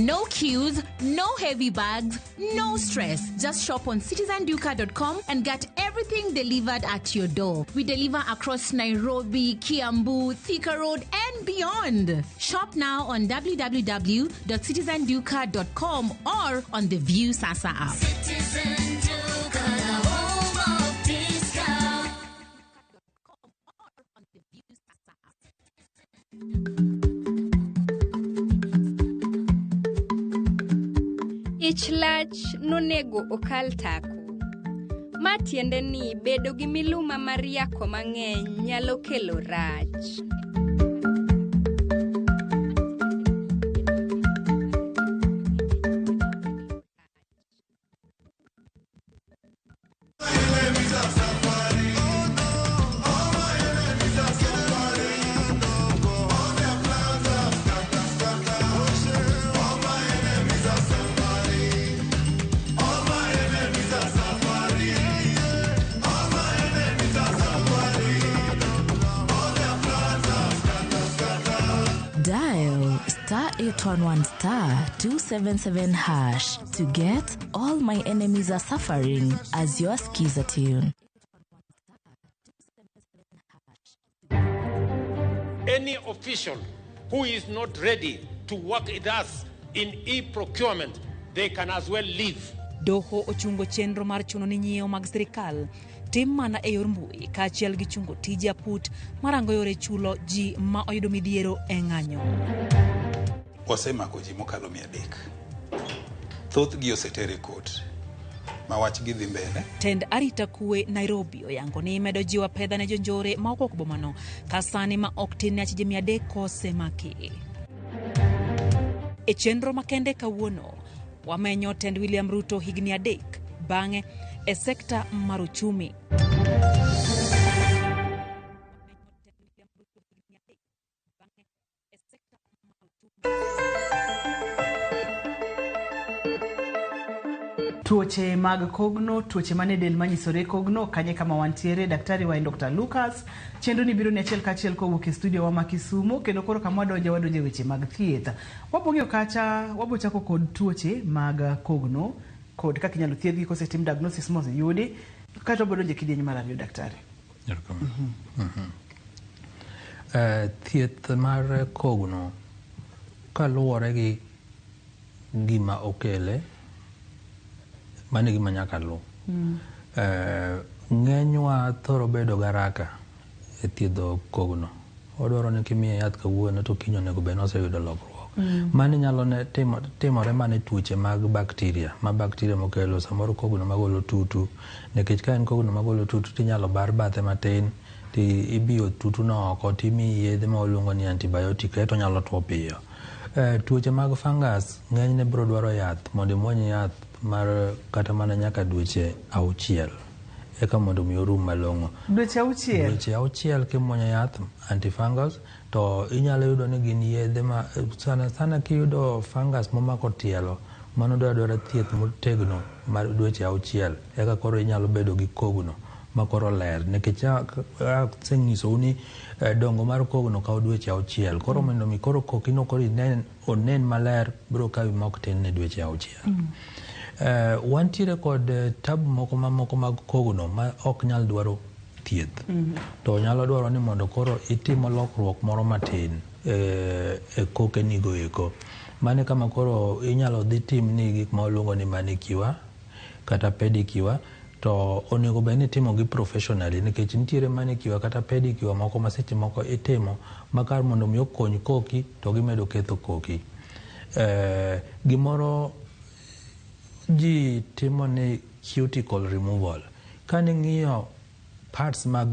No queues, no heavy bags, no stress. Just shop on citizenduka.com and get everything delivered at your door. We deliver across Nairobi, Kiambu, Thika Road, and beyond. Shop now on www.citizenduka.com or on the View Sasa app. Citizen Duka, the home of discount. Ich lach nonego okal tako. Ma tiende ni bedo gi miluma mar yako mang'eny nyalo kelo rach. Dial star 811 star 277 hash to get All My Enemies Are Suffering as your skiza tune. Any official who is not ready to work with us in e-procurement, they can as well leave. Doho ochungo chenro mar chuno ni nyiewo mag sirikal tim mana e yor mbui kaachiel gi chungo tije aput marango yore chulo ji ma oyudo midhiero e ng'anyo. Wasemako ji mokalo 300. Thothgi oseter e kot ma wachgi dhi mbele. Tend arita kwe Nairobi oyango ni medo jiwo apedha ne jonjore ma owuok bomano ka sani ma ok tin ne achije 300 osemaki. E chenro makende kawuono, wamenyo tend William Ruto higni 3 bang'e e sekta mar uchumi. Tuoche mag kogno, tuoche mane del manyisore kogno, kanye kama wantiere, daktari wa en Dr. Lucas. Chenro ni biro ni achiel kachiel kowuok e studio wa ma Kisumu, kendo koro kama wadonje wadonje weche mag thieth. Wabong'eyo kacha, wabochako kod tuoche mag kogno, kod kaka inyalo thiedhgi kosetim diagnosis moseyudi, kaeto wabodonje kidieny mar ariyo daktari. Thieth mar kogno kaluwore gi gima okele, mano e gima nyaka luw. Ng'enywa thoro bedo garaka e thiedho kogno. Odwaro ni kimiye yath kawuono to kiny onego bed ni oseyudo lokruok. Mano nyalo timore mana e tuoche mag bakteria, ma bakteria mokelo samoro kogno magolo tutu, nikech ka en kogno magolo tutu tinyalo bar bathe matin ti ibiyo tutu no oko timiyi yedhe ma waluongo ni antibiotic kaeto onyalo tuo piyo. Tuoche mag fungus ng'enyne biro dwaro yath mondo imuony yath mar kata mana nyaka dweche 6 eka mondo mi orum malong'o. Dweche 6? Dweche 6 kimuonyo yath antifungus to inyalo yudo ni gin yedhe ma sana sana kiyudo fungus momako tielo mano dwa dwara thieth motegno mar dweche 6 eka koro inyalo bedo gi kogno ma koro ler nikech asenyisou ni dongo mar kogno kawo dweche 6 koro mondo mi koro kokino koro onen maler biro kawi ma ok tin ne dweche 6. Wantiere kod tabu moko mamoko mag kogno ma ok nyal dwaro thieth. To nyalo dwaro ni mondo koro itimo lokruok moro matin e kokenigo eko. Mano kama koro inyalo dhi timni gik ma waluongo ni manicure kata pedicure to onego bed ni itimo gi professionally nikech nitiere manicure kata pedicure moko ma seche moko itimo ma kar mondo mi okony koki to gimedo ketho koki. Gimoro ji timo ni cuticle removal. Kane ng'iyo parts mag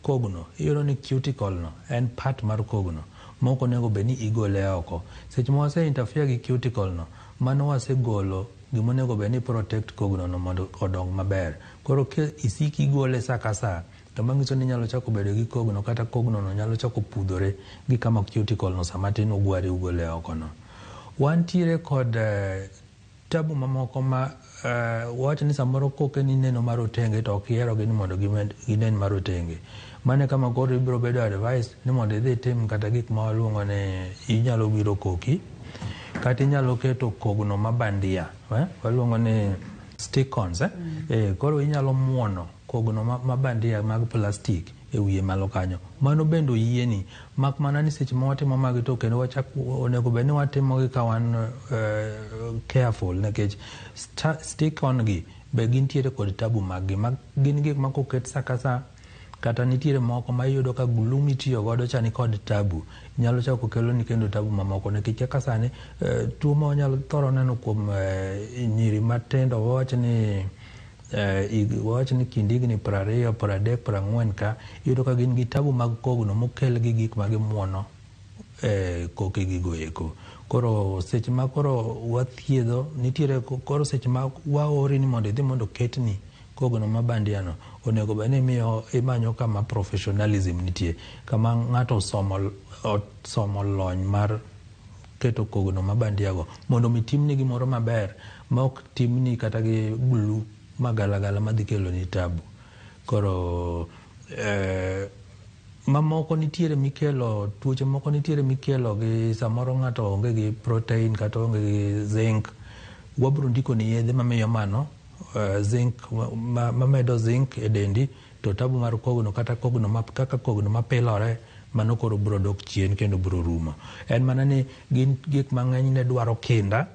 kogno, iyudo ni cuticle no en part mar kogno mok onego bed ni igole oko. Seche ma wase interfere gi cuticle no, mano wasegolo gima onego bed ni protect kogno no mondo odong maber. Koro ka isik igole sa ka sa, to manyiso ni inyalo chako bedo gi kogno kata kogno no nyalo chako pudhore gi kama cuticle no sama tin ugwari ugole oko no. Wantiere kod tabu mamoko ma wach ni samoro koke ni neno mar otenge to ok ihero gi ni mondo ginen mar otenge. Mano kama koro ibiro bedo advice ni mondo idhi itim kata gik ma waluongo ni inyalo wiro koki kata inyalo keto kogno ma bandia, waluongo ni stick-ons, koro inyalo muono kogno ma bandia mag plastic e wiye malo kanyo. Mano bende oyieni, mak mana ni seche ma watimo magi to kendo wachak onego bed ni watimo gi ka wan careful nikech stick on gi be gintiere kod tabu mag gi ma gin gik ma koket sa ka sa kata nitiere moko ma iyudo ka glue mitiyo godo cha nikod tabu nyalo chako keloni kendo tabu mamoko nikech kaka sani tuo ma wanyalo thoro neno kuom nyiri matindo wawach ni wawach ni kind higni 20, 30, 40 ka iyudo ka gin gi tabu mag kogno mokel gi gik ma gimuono kokegigo eko. Koro seche ma koro wathiedho nitiere koro seche ma waori ni mondo idhi mondo oketni kogno ma bandia no onego bed ni imiyo imanyo kama professionalism nitie, kama ng'ato osomo lony mar keto kogno ma bandia go mondo mi timni gimoro maber ma ok timni kata gi glue magalagala madhi keloni tabu. Koro Mamoko nitiere mikelo, tuoche moko nitiere mikelo gi samoro ng'ato onge gi protein kata onge gi zinc. Wabiro ndiko ni yedhe mamiyo mano zinc mamedo zinc e dendi to tabu mar kogno kata kogno ma, kaka kogno mapilore mano koro biro dok chien kendo biro rumo. En mana ni gin gik mang'eny ne dwaro kinda.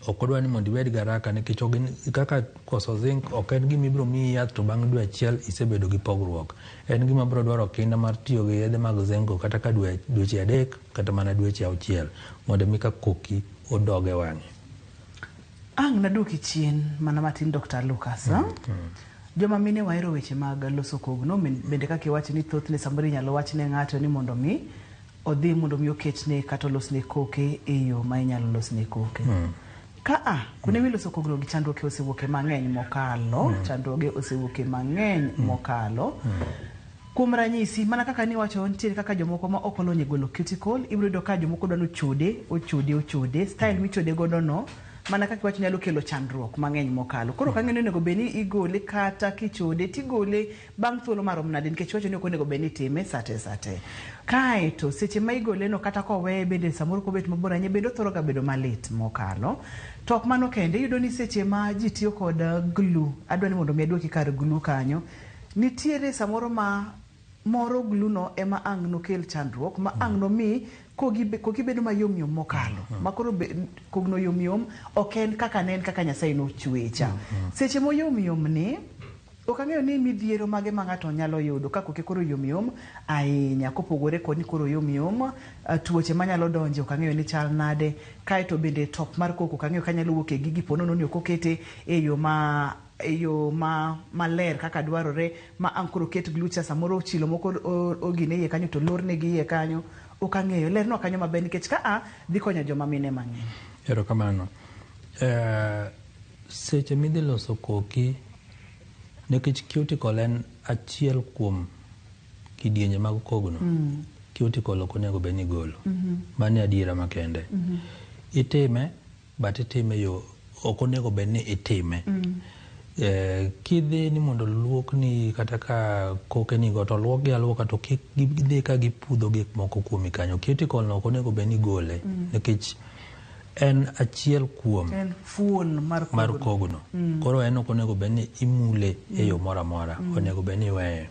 Ok odwa ni mondo ibed gi haraka nikech ok gin kaka koso zinc ok en gima ibiro miyi yath to bang' dwe achiel isebedo gi pogruok. En gima biro dwaro kinda mar tiyo gi yedhe mag zinc go kata ka dwe, dweche 3 kata mana dweche 6 mondo mi ka koki odog e wang'e. Ang' naduoki chien mana matin Dr. Lucas. Joma mine wahero weche mag loso kogno, bende kaka iwacho ni thothne samoro inyalo wach ne ng'ato ni mondo mi odhi mondo mi oketne kata olosne koke e yo ma inyalo losne koke. Ka a, kuonde miloso kogno gi chandruoge osewuoke mang'eny mokalo, chandruoge osewuoke mang'eny mokalo. Kuom ranyisi, mana kaka niwacho nitiere kaka jomoko ma ok olony e golo cuticle, ibiro yudo ka jomoko dwa ni ochode, ochode, ochode, style michode godo no, mana kaka iwacho nyalo kelo chandruok mang'eny mokalo. Koro ok ang'eyo ni onego bed ni igole kata kichode tigole bang' thuolo marom nade nikech iwacho ni ok onego bed ni itime sate sate. Kae to seche ma igole no kata koweye bende samoro kobet mabor ahinya bende othoro ga bedo malit mokalo. To ok mano kende, iyudo ni seche ma ji tiyo kod glue, adwa ni mondo mi aduoki kar glue kanyo, nitiere samoro ma moro glue no ema ang' nokel chandruok ma ang' nomi kogi bedo mayom yom mokalo. Ma koro kogno yom yom ok en kaka ne en kaka Nyasaye nochwecha. Seche moyom yom ni, ok ang'eyo ni midhiero mage ma ng'ato nyalo yudo ka koke koro yom yom ahinya kopogore kod ni koro yom yom, tuoche manyalo donje ok ang'eyo ni chal nade. Kaeto bende top mar koko ok ang'eyo kanyalo wuok e gigi po nono ni ok okete e yo ma e yo ma maler kaka dwarore ma ang' koro ket glue cha samoro chilo moko ogine iye kanyo to lornegi iye kanyo ok ang'eyo. Lernwa kanyo maber nikech ka a dhi konyo joma mine mang'eny. Erokamano. Seche midhi loso koki, nikech cuticle en achiel kuom kidienje mag kogno, cuticle ok onego bed ni igolo. Mano e adiera makende. Itime, but itime yo ok onego bed ni itime. Kidhi ni mondo luokni kata ka koke nigo to luokgi aluoka to kik gidhi ka gipudho gik moko kuomi kanyo. Cuticle no ok onego bed ni igole nikech en achiel kuom En fuon mar kogno. Mar kogno. Koro en ok onego bed ni imule e yo moro amora. Onego bed ni iweye.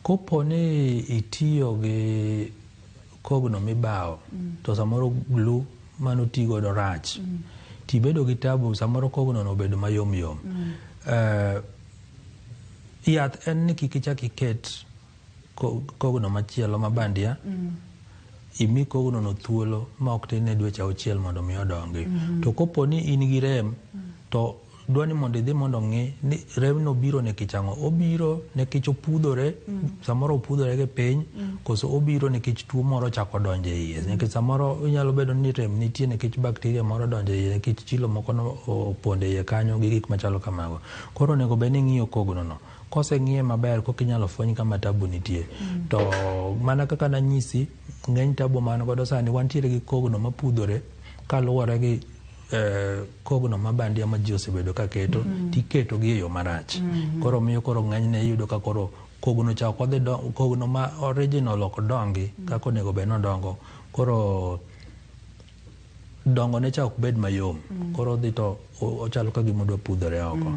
Kopo ni itiyo gi kogno mibawo to samoro glue manoti godo rach tibedo gi tabu samoro kogno no obedo mayom yom. Yath en ni kik ichak iket kogno machielo ma bandia. Imi kogno no thuolo ma ok tin ne dweche 6 mondo mi odongi. To kopo ni in gi rem to dwa ni mondo idhi mondo ong'i ni rem no biro nikech ang'o. Obiro nikech opudhore, samoro opudhore gi piny, koso obiro nikech tuo moro ochako donjo e iye. Nikech samoro inyalo bedo ni rem nitie nikech bakteria moro donjo e iye, nikech chilo moko no opondo e iye kanyo gi gik machalo kamago. Koro onego bed ni ing'iyo kogno no. Koseng'iye maber koka inyalo fweny kama tabu nitie. To mana kaka nanyisi, ng'eny tabu man godo sani wantiere gi kogno mapudhore kaluwore gi kogno ma bandia ma ji osebedo ka keto, tiketo gi e yo marach. Koro miyo koro ng'enyne iyudo ka koro kogno cha ok odhi kogno ma original ok dongi kaka onego bed ni odongo. Koro dongo ne cha ok bed mayom. Koro odhi to ochalo ka gima odwa pudhore oko.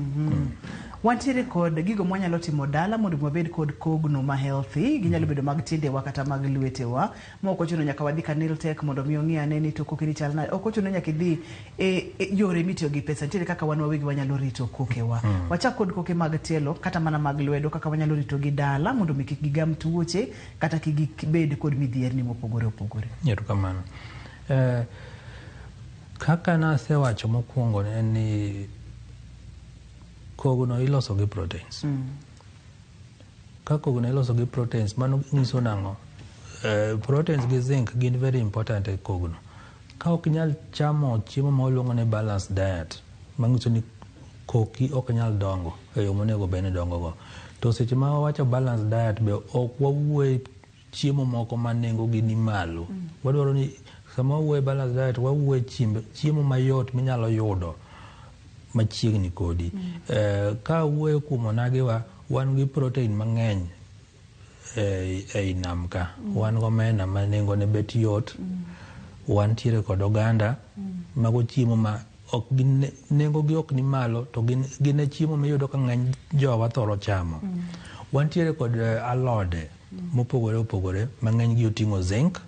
Wantiere kod gigo mwanyalo timo dala mondo wabed kod kogno ma healthy. Ginyalo bedo mag tiendewa kata mag lwetewa. Ma ok ochuno nyaka wadhi ka nail tech mondo mi ong'i ane ni to kokeni chal nade. Ok ochuno nyaka idhi e yore mitiyo gi pesa. Nitiere kaka wan wawegi wanyalo rito kokewa. Wachak kod koke mag tielo kata mana mag lwedo kaka wanyalo rito gi dala mondo mi kik gigam tuoche kata kik gibed kod midhierni mopogore opogore. Erokamano. Kaka nasewacho mokwongo en ni kogno iloso gi proteins. Ka kogno iloso gi proteins, mano nyiso nang'o? Proteins gi zinc gin very important e kogno. Ka ok inyal chamo chiemo ma waluongo ni balanced diet, manyiso ni koki ok nyal dongo e yo monego bed ni dongo go. To seche ma wawacho balanced diet be ok wawuoye chiemo moko ma nengo gi ni malo. Wadwaro ni sama wawuoye balanced diet, wawuoye chiemo mayot minyalo yudo machiegni kodi. Ka wuoyo kuom onagiwa, wan gi protein mang'eny ei nam ka. Wan gomena ma nengone bet yot, wantiere kod oganda, mago chiemo ma ok gin nengo gi ok ni malo to gin gin e chiemo miyudo ka ng'eny jowa thoro chamo. Wantiere kod alode mopogore opogore ma ng'eny gi oting'o zinc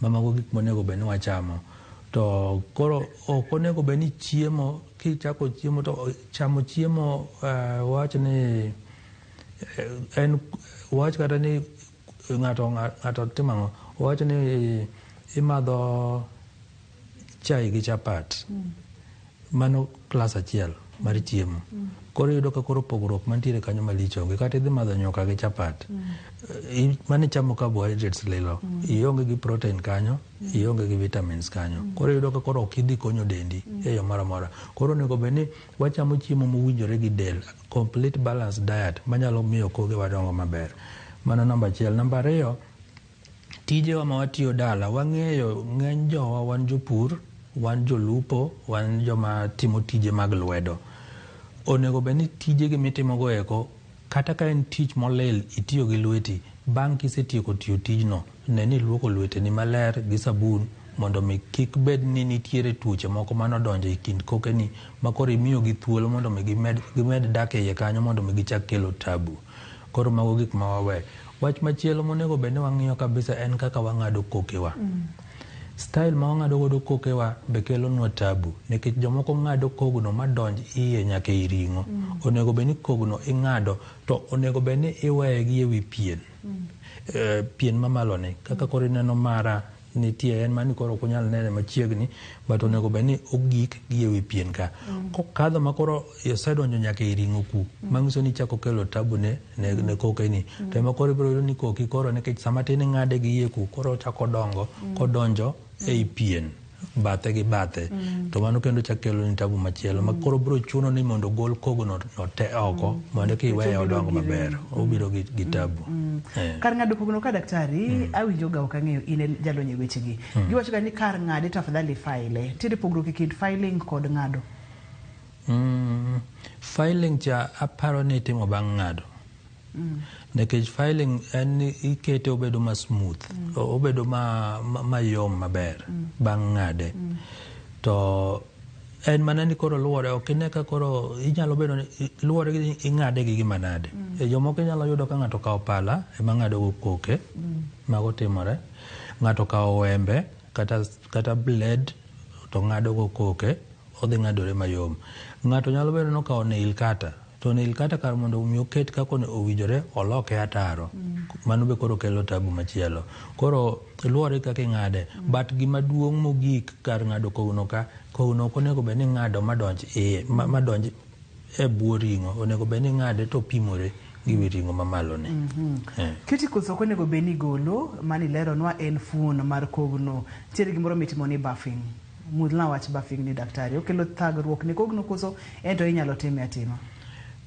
ma mago gik monego bed ni wachamo. To koro ok onego bed ni chiemo kichako chiemo to chamo chiemo wawach ni en wawach kata ni ng'ato ng'ato timo ang'o wawach ni imadho chai gi chapat mano klas achiel mar chiemo. Koro iyudo ka koro pogruok mantiere kanyo malich onge. Kata idhi madho nyuka gi chapat, mano ichamo carbohydrates lilo, ionge gi protein kanyo, ionge gi vitamins kanyo. Koro iyudo ka koro ok idhi konyo dendi e yo moro amora. Koro onego bed ni wachamo chiemo mowinjore gi del, complete balanced diet manyalo miyo kogewa dongo maber. Mano namba achiel. Namba ariyo, tijewa ma watiyo dala, wang'eyo ng'eny jowa wan jopur, wan jolupo, wan joma timo tije mag lwedo. Onego bed ni tijegi mitimogo eko, kata ka en tich molil itiyo gi lweti, bang' kisetieko tiyo tijno, ne ni iluoko lweteni maler gi sabun mondo mi kik bed ni nitiere tuoche moko manodonjo e kind kokeni ma koro imiyogi thuolo mondo mi gimed dak e iye kanyo mondo mi gichak kelo tabu. Koro mago gik ma wawe. Wach machielo monego bed ni wang'iyo kabisa en kaka wang'ado kokewa. Style ma wang'ado godo kokewa be kelonwa tabu nikech jomoko ng'ado kogno madonj iye nyaka ei ring'o. Onego bed ni kogno ing'ado to onego bed ni iweye gi ewi pien. Pien mamalo ni kaka koro ineno mara nitie en mani koro ok unyal nene machiegni but onego bed ni ogik gi ewi pien ka. Kokadho ma koro osedonjo nyaka ei ring'o ku, manyiso ni ichako kelo tabu ne kokeni. To ema koro ibiro yudo ni koki koro nikech sama tin ing'ade gi iye ku koro ochako dongo kodonjo ei pien bathe gi bathe. To mano kendo chak kelo ni tabu machielo ma koro biro chuno ni mondo ogol kogno no te oko mondo eka iweye odong maber. Obiro gi tabu. Kar ng'ado kogno ka daktari, awinjo ga ok ang'eyo in e jalony e wechegi. Giwacho ga ni kar ng'ade to afadhali file. Nitiere pogruok e kind filing kod ng'ado. Filing cha aparo ni itimo bang' ng'ado. Nikech filing en ni ikete obedo ma smooth, obedo mayom maber bang' ng'ade. To en mana ni koro luwore, ok ine ka koro inyalo bedo ni luwore gi ing'ade gi gima nade. Jomoko inyalo yudo ka ng'ato okawo pala ema ng'ado go koke, mago timore. Ng'ato okawo wembe kata blade to ng'ado go koke, odhi ng'adore mayom. Ng'ato nyalo bedo ni okawo nail cutter, to nail cutter kar mondo mi oket kaka owinjore, oloke ataro. Mano be koro kelo tabu machielo. Koro luwore kaka ing'ade. But gima duong' mogik kar ng'ado kogno ka, kogno ok onego bed ni ing'ado madonj iye, madonj e bwo ring'o. Onego bed ni ing'ade to opimore gi wi ring'o mamalo ni. Cuticles ok onego bed ni igolo, mani ileronwa en fuon mar kogno. Nitiere gimoro mitimo ni buffing. Mulna wach buffing ni daktari. Okelo thagruok ne kogno koso en to inyalo time atima?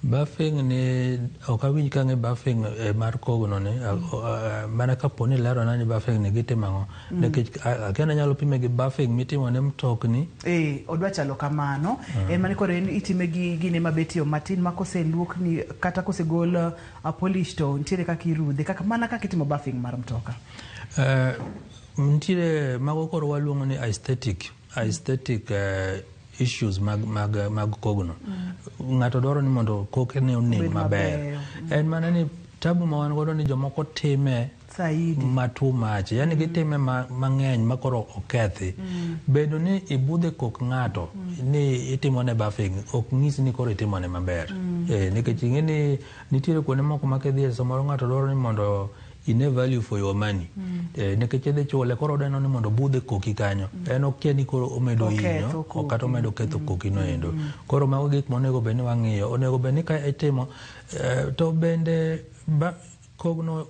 Buffing ni ok awinj ka ng'e buffing mar kogno ni mana kapo ni ilerona ni buffing ni gitimo ang'o. Nikech akia ni anyalo pime gi buffing mitimo ne mtokni. Odwa chalo kamano. En mana koro en itime gi gine mabet yom matin ma koseluokni kata kosegol polish to nitiere kaka irudhe kaka mana kaka itimo buffing mar mtoka. Nitiere mago koro waluongo ni aesthetic issues mag kogno. Ng'ato dwaro ni mondo kokene onen maber. En mana ni tabu ma wan godo ni jomoko time Saidi. ma too much. Yani gitime mang'eny ma koro okethi. Bedo ni ibudhe kok ng'ato ni itimone buffing ok nyis ni koro itimone maber. Nikech ing'e ni nitiere kuonde moko ma kidhiye samoro ng'ato dwaro ni mondo ine value for your money. Nikech idhi chule koro odeno ni mondo obudhe koki kanyo. En okia ni koro omedo hinyo kata omedo ketho koki no endo. Koro mago gik monego bed ni wang'iyo. Onego bed ni ka itimo to bende kogno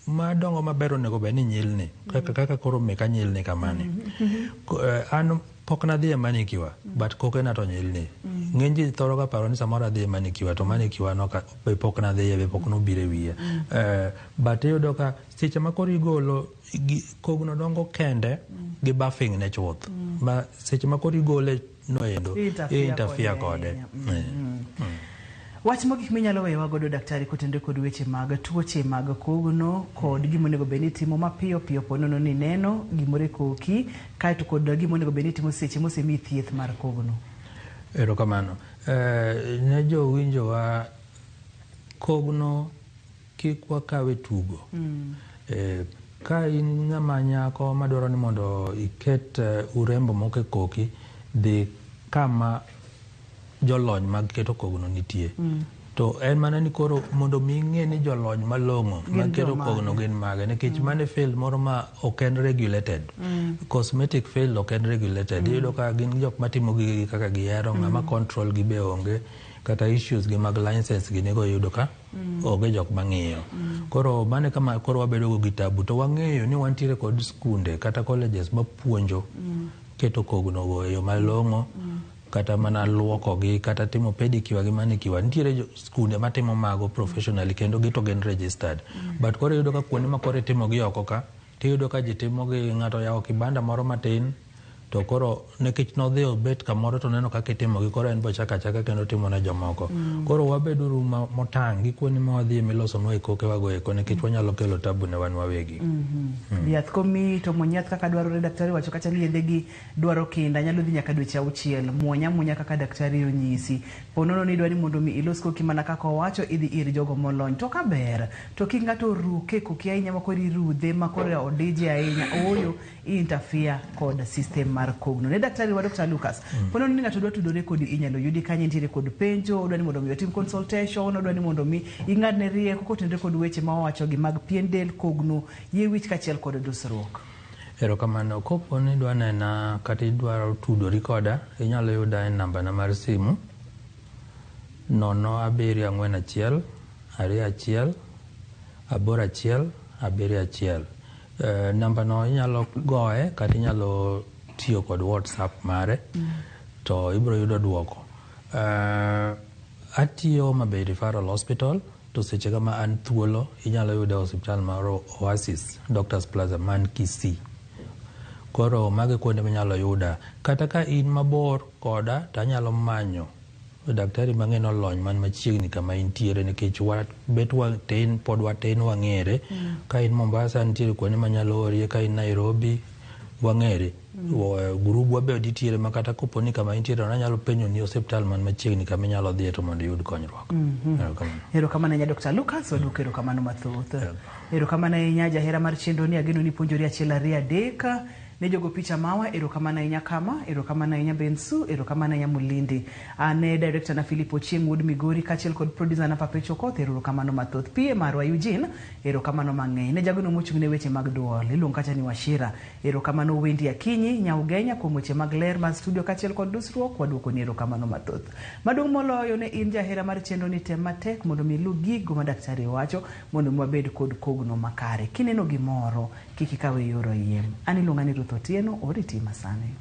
madongo maber onego bed ni nyilni kaka koro meka nyilni kamani. An pok nadhi e manicure but kokena to nyilni. Ng'eny ji thoro ga paro ni samoro adhi e manicure to manicure no be pok nadhiye be pok nobiro e wiya. But iyudo ka seche ma koro igolo kogno dongo kende gi buffing ne chuth. Ma seche ma koro igole no endo Interfere interfere kode. kode. Wach mogik minyalo weyowa godo daktari kotenore kod weche mag tuoche mag kogno kod gima onego bed ni itimo mapiyo piyo ponono ni ineno gimoro e koki kaeto kod gima onego bed ni itimo seche mosemiyi thieth mar kogno. Erokamano. Eh, ne jowinjowa kogno kik wakawe tugo. Eh, ka in ng'ama nyako madwaro ni mondo iket eh, urembo moko e koki, dhi kama jolony mag keto kogno nitie. To en mana ni koro mondo mi ing'e ni jolony malong'o Gin mag keto jomage? kogno gin mage nikech mano e field moro ma ok en regulated. Cosmetic field ok en regulated. Iyudo ka gin jok matimo gigegi kaka gihero, ng'ama control gi be onge, kata issues gi mag license gi nigo iyudo ka onge jok mang'iyo. Koro mano e kama koro wabedo go gi tabu to wang'eyo ni wantiere kod skunde kata colleges mapuonjo keto kogno go e yo malong'o kata mana luokogi kata timo pedicure gi manicure nitiere skunde matimo mago professionally kendo gi to gin registered but koro iyudo ka kuonde ma koro itimogi oko ka tiyudo ka ji timogi ng'ato oyawo kibanda moro matin to koro nikech nodhi obet kamoro to neno kaka itimogi koro en be ochako achaka kendo timo ne jomoko koro wabeduru motang' gi kuonde ma wadhiye milosonwa e kokewago eko nikech wanyalo kelo tabu ne wan wawegi Yath komiyi to muony yath kaka dwarore daktari wacho kacha ni yedhe gi dwaro kinda nyalo dhi nyaka dweche auchiel muony amuonya kaka daktari onyisi po nono ni idwa ni mondo mi ilos koki mana kaka owacho idhi ir jogo molony to ka ber to kik ng'ato ruke koki ahinya ma koro irudhe ma koro odije ahinya ooyo interfere kod system mar kogno ne daktari wa Dr. Lucas po nono ni ng'ato dwa tudore kodi inyalo yudi kanye nitiere kod penjo odwa ni mondo mi otim consultation odwa ni mondo mi ing'adne rieko kotenore kod weche ma owacho gi mag pien del kogno yie wich kaachiel kod dusruok Erokamano. Kopo ni idwa nena kata idwaro tudori koda, inyalo yuda e nambana mar simu 0741 21 81 71. Eh, nambano inyalo goye kata inyalo tiyo kod WhatsApp mare to ibiro yudo duoko. Eh, atiyo Homa Bay Referral Hospital to seche ga ma an thuolo inyalo yuda e osiptal mar Oasis Doctors Plaza man Kisii. Koro mago e kuonde minyalo yuda. Kata ka in mabor koda to anyalo manyo daktari mang'e nolony man machiegni kama intiere nikech bet watin pod watin wang'ere. Ka in Mombasa nitiere kuonde manyalo orie, ka in Nairobi wang'ere. Grubwa be nitiere ma kata kopo ni kama intiere no anyalo penjo ni osiptal man machiegni kama inyalo dhiye to mondo iyud konyruok. Erokamano. Erokamano ahinya Dr. Lucas, waduoko erokamano mathoth. Erokamano ahinya jahera mar chenro ni ageno ni puonjori achiel ariyo adek. Ne jogo picha mawa, erokamano ahinya Kama, erokamano ahinya Bensu, erokamano ahinya Mulindi. Ne director na Philip Ochieng' wuod Migori kaachiel kod producer na Papecho Okoth, erokamano mathoth. PA marwa Eugene, erokamano mang'eny. Ne jagono mochung' ne weche mag duol, iluongo kacha ni Wachira. Erokamano Wendy Akinyi, Nyaugenya kuom weche mag ler mar studio kaachiel kod dusruok, waduoko ni erokamano mathoth. Maduong' moloyo ne in jahera mar chenro ni tem matek mondo mi ilu gigo ma daktari wacho mondo mi wabed kod kogno makare. Kineno gimoro, kik ikawe e yor oyiem. An iluonga ni Ruth Otieno, oriti masani.